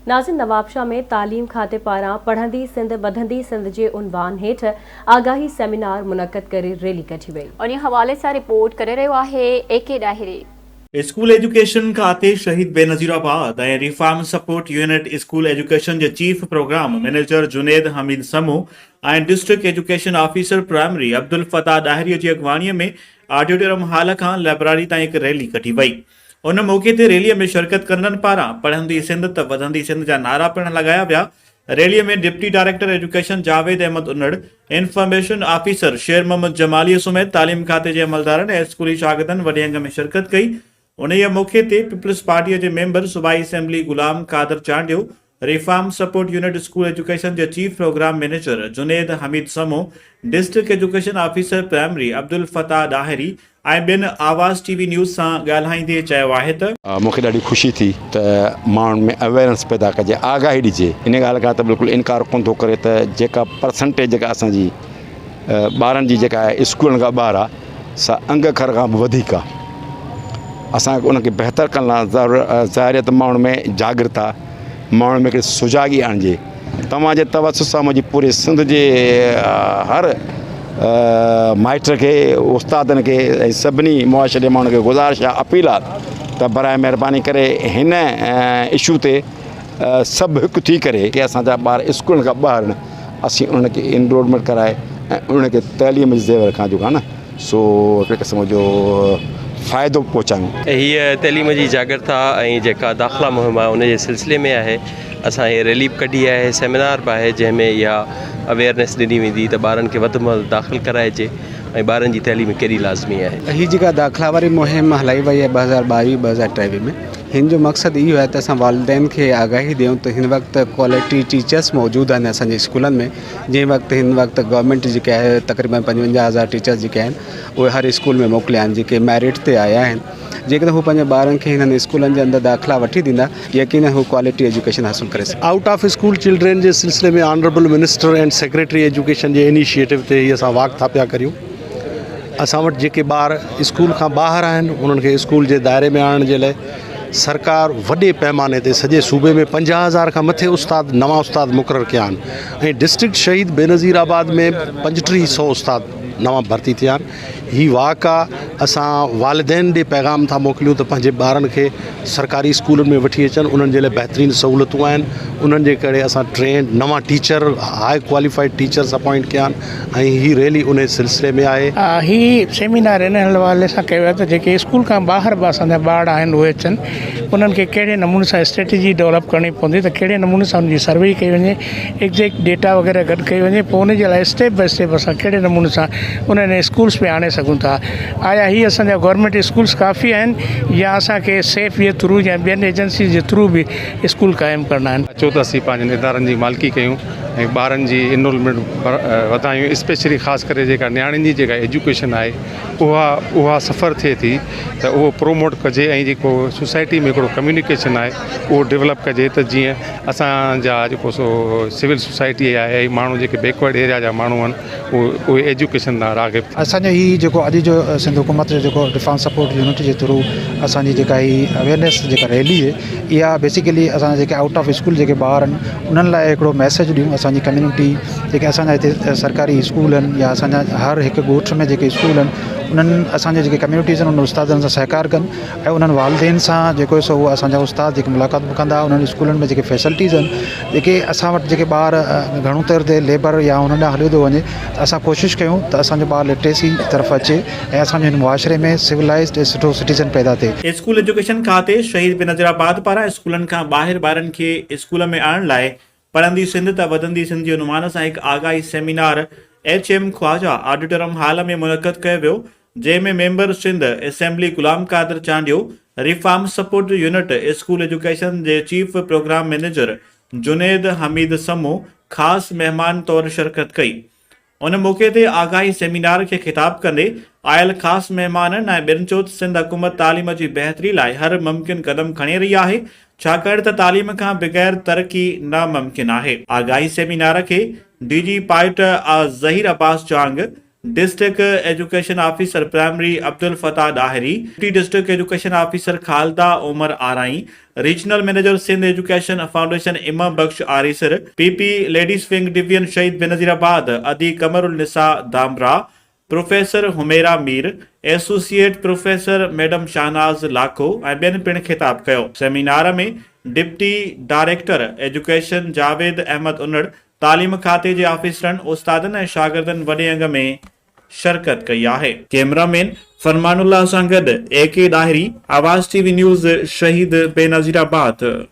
ناظرين نوابشاهه ۾ تعليم کاتي پاران پڙهندي سنڌ وڌندي سنڌ جي عنوان هيٺ آگاهي سيمينار منعقد ڪري ريلي ڪڍي وئي. انهي حوالي سان رپورٽ ڪري رهيو آهي اي ڪي ڏاهري. اسڪول ايجوڪيشن کاتي Shaheed Benazirabad ۽ reform support unit school education جي chief programme manager Junaid Hameed Samoon ۽ district education officer primary Abdul Fattah Dahri جي اڳواڻي ۾ آڊيٽوريم هال کان لئبراري تائين هڪ ريلي ڪڍي وئي. ان موقعي تي ريلي ۾ شرڪت ڪندڙن پاران پڙهندي سنڌ ته وڌندي سنڌ جا نعرا پڻ لڳايا ويا. Rally ۾ deputy director education Javed Ahmed Unar, information officer Sher Muhammad Jamali سميت تعليم کاتي جي عملدارن ۽ اسڪولي شاگردن وڏي انگ ۾ شرڪت ڪئي. انهيء موقعي تي پيپلز پارٽيء جي ميمبر صوبائي assembly Ghulam Qadir Chandio, reform support unit school education جي chief programme manager Junaid Hameed Samoon, district education officer primary Abdul Fattah Dahri ۽ ٻين آواز ٽي وي نيوز سان ڳالهائيندي چيو آهي ته. مون کي ڏاڍي خوشي ٿي ته ماڻهن ۾ اويئرنس پيدا ڪجي آگاهي ڏجي ان ڳالهه کان ته بلڪل انڪار ڪونه ٿو ڪري ته جيڪا پرسنٽيج جيڪا اسان جي ٻارن جي جيڪا اسڪولن کان ٻاهر آهي سا انگ اکر کان به وڌيڪ آهي اسان کي ان کي بهتر ڪرڻ لاء ظاهر آهي ته ماڻهن ۾ جاڳرتا ماڻهن ۾ هڪڙي سجاڳي آڻجي توهان جي توسط سان منهنجي پوري سنڌ جي هر مائٽ کي استادن کي ۽ سڀني معاشري جي ماڻهن کي گذارش آهي اپيل آهي ته برائي مهرباني ڪري هن اشو تي سڀ هڪ ٿي ڪري ڪي اسان جا ٻار اسڪولن کان ٻاهر نه اسين انهن کي انرولمينٽ ڪرائي ۽ انهن کي تعليم جي زيور کان جيڪو آهي نه سو هڪڙي قسم جو فائدو پهچايون. هيء تعليم جي جاڳرتا ۽ جيڪا داخلا مهم آهي ان جي سلسلي ۾ آهي. اسان هيء ريلي به ڪڍي آهي، سيمينار به آهي جنهن ۾ اها اويئرنيس ڏني ويندي ته ٻارن کي وڌ ۾ وڌ داخل ڪرائجي ۽ ٻارن جي تعليم ڪيڏي لازمي آهي. هي جيڪا داخلا واري مهم هلائي وئي آهي 2022 2023 ۾ هن جو مقصد اهو آهي ته اسان والدين کي آگاهي ڏيون ته هن وقت ڪوالٽي ٽيچرس موجود آهن اسان جي اسڪولن ۾ جنهن وقت هن وقت گورنمينٽ جيڪي آهي تقريبن 55 هزار ٽيچرس جيڪي آهن اهي هر اسڪول ۾ موڪليا آهن جيڪي ميرٽ تي آيا آهن جيڪڏهن هو پنهنجي ٻارن کي هنن اسڪولن جي اندر داخلا وٺي ڏيندا يقينن هو ڪوالٽي ايجوڪيشن حاصل ڪري سگهندا. آئوٽ آف اسڪول چلڊرين جي سلسلي ۾ honourable minister and secretary education جي انيشيٽو تي هي اسان واڪ ٿا پيا ڪريون اسان وٽ جيڪي ٻار اسڪول کان ٻاهر آهن انهن کي اسڪول جي دائري ۾ آڻڻ جي لاء سرڪار وڏي پئماني تي سڄي صوبي ۾ 50 هزار کان مٿي استاد نوان استاد مقرر ڪيا آهن ۽ ڊسٽرڪٽ شهيد بينظير آباد ۾ 35 سو استاد نوان ڀرتي ٿيا آهن هي واڪ آ اسان والدين ڏي پيغام ٿا موڪليون ته پنهنجي ٻارن کي سرڪاري اسڪولن ۾ وٺي اچن انهن جي لاء بهترين سهولتون آهن انهن جي ڪري اسان ٽرينڊ نوان teacher high qualified teachers appoint ڪيا آهن ۽ هي ريلي انهي سلسلي ۾ آهي. هي سيمينار ان حوالي سان ڪيو ويو ته جيڪي اسڪول کان ٻاهر به اسان جا ٻارڙا آهن اهي اچن انهن کي ڪهڙي نموني سان اسٽريٽجي ڊولپ ڪرڻي پوندي ته ڪهڙي نموني سان انهن جي سروي ڪئي وڃي ايگزيڪٽ ڊيٽا وغيره گڏ ڪئي وڃي پوء ان جي لاء اسٽيپ باء اسٽيپ اسان ڪهڙي نموني سان انهن اسڪولس ۾ آڻي سگهون ٿا آيا هي اسان جا گورنمينٽ اسڪولس ڪافي آهن يا اسان کي سيف جي ٿرو يا ٻين ايجنسيز جي ٿرو به اسڪول قائم ڪرڻا آهن. اچو ته اسين پنهنجن ادارن جي مالڪي ڪيون ۽ ٻارن جي انرولمينٽ وڌايون اسپيشلي خاص ڪري جيڪا نياڻين جي جيڪا ايجوڪيشن آهي اها اها سفر ٿئي ٿي ته اهو پروموٽ ڪجي ۽ جيڪو سوسائٽي ۾ هڪڙو ڪميونيڪيشن آهي اهو ڊولپ ڪجي ته جيئن اسان جا جيڪو سو سول سوسائٽي آهي ۽ ماڻهو جيڪي بيڪورڊ ايريا جا ماڻهو آهن اهي ايجوڪيشن ڏانهن راغب ٿين. اسان جو هي جيڪو اڄ جو سنڌ حڪومت جو جيڪو ريفارم سپورٽ يونٽ جي ٿرو اسان جي جيڪا هي اويئرنيس جيڪا ريلي اها بيسيڪلي اسان جا جيڪي آئوٽ آف اسڪول جيڪي ٻار آهن انهن لاء هڪڙو ميسيج ڏيون اسان جي ڪميونٽي جيڪي اسان جا هتي سرڪاري اسڪول آهن يا اسان جا هر هڪ ڳوٺ ۾ جيڪي اسڪول آهن انهن اسان جي جيڪي ڪميونٽيز آهن انهن استادن سان سهڪار ڪن ۽ انهن والدين سان جيڪو سو اهو اسان جا استاد جيڪي ملاقات به ڪندا انهن اسڪولن ۾ جيڪي فيسلٽيز آهن جيڪي اسان وٽ جيڪي ٻار گهڻو طور تي ليبر يا انهن ڏانهن هليو ٿو وڃي ته اسان ڪوشش ڪيون ته اسان جو ٻار لٽريسي طرف اچي ۽ اسان جو هن معاشري ۾ سولائزڊ ۽ سٺو سٽيزن پيدا ٿئي. اسڪول ايجوڪيشن کاتي شهيد بينظير آباد پاران اسڪولن کان ٻاهر ٻارن کي اسڪول ۾ آڻڻ لاء پڙهندي سنڌ ته وڌندي سنڌ جي عنوان سان هڪ آگاهي seminar H M Khawaja auditorium hall ۾ منعقد ڪيو ويو جنهن ۾ member Sindh assembly Ghulam Qadir Chandio, reform support unit school education جي chief programme manager Junaid Hameed Samoon خاص مهمان طور شرڪت ڪئي. ان موقعي تي آگاهي سيمينار کي خطاب ڪندي آيل خاص مهمانن ۽ ٻين چيو ته سنڌ حڪومت تعليم جي بهتري لاء هر ممڪن قدم کڻي رهي آهي ڇاڪاڻ ته تعليم کان بغير ترقي ناممڪن آهي. آگاهي سيمينار کي ڊي جي پائٽ Zaheer Abbas Chang, District education officer primary Abdul Fattah Dahri, deputy district education officer Khalida Umar Arain, regional manager Sindh education foundation Imam Bakhsh Arisar, P P ladies wing division Shaheed Benazirabad Adi Qamar-un-Nisa Dhamrah, professor Humaira Mir, associate professor madam Shahnaz Lakho ۽ ٻين پڻ خطاب ڪيو. Seminar ۾ deputy director education Javed Ahmed Unar, تعليم کاتي جي آفيسرن، استادن ۽ شاگردن وڏي انگ ۾ شرڪت ڪئي آهي. ڪئميرا مين فرمان الله سان گڏ A K Dahri, Awaz T V news, Shaheed Benazirabad.